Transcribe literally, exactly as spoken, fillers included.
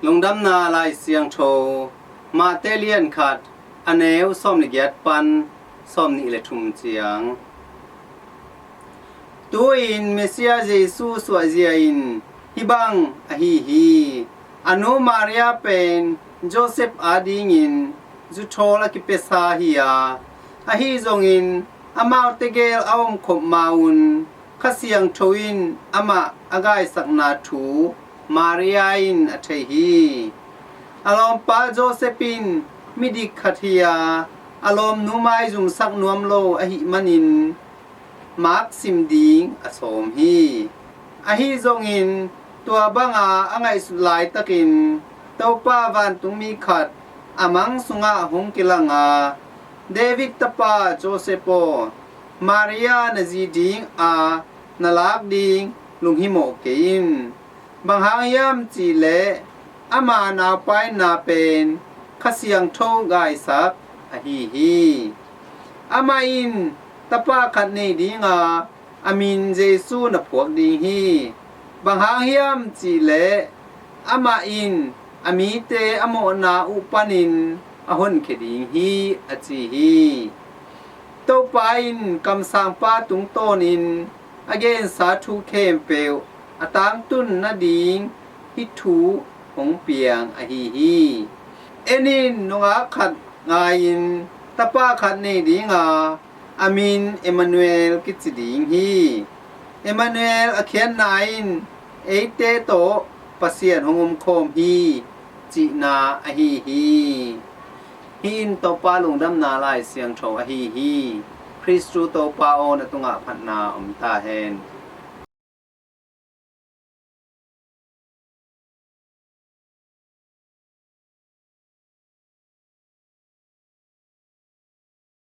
Lungdamna Lai Siangtho, Mate lian khat, a neu sawm le giat pan sawm nih le thum ciang. Tu-in Messiah Jesu suahzia in hih bang ahi hi. A nu Maria pen Joseph adingin zuthawl a kipiasa hi a, ahi zongin amau tegel a omkhop ma-un Kha Siangtho in amah a gaisakna thu Maria in a thei hi. A lawmpa Joseph in midik khat hi a, a lawmnu maizumsak nuam lo ahih manin maksim ding a sawm hi. Ahi zongin tua banga a ngaihsut laitakin Topa vantungmi khat a mang sungah hong kilang a, David tapa Joseph aw, Maria na zi dinga na lak ding lunghimawh kei in. Bang hang hiam cihleh ama naupaina pen Kha Siangtho gaisak ahi hi. Amah in tapa khat nei dinga a min Jesu na phuak ding hi. Bang hang hiam cihleh amah in a mite a mawhna uh panin a honkhia ding hi, a ci hi. Topa in kamsangpa tungtawnin a gensa thu khempeuh a tangtun nading hih thu hong piang ahi hi. En in, nungak khat ngai-in tapa khat nei dinga a min Emmanuel kici ding hi. Emmanuel a khiatna in eite tawh Pasian hong omkhawm hi cihna ahi hi. Hih in Topa lungdamna Lai Siangtho ahi hi. Khristu Topa aw, na tungah phatna om ta hen.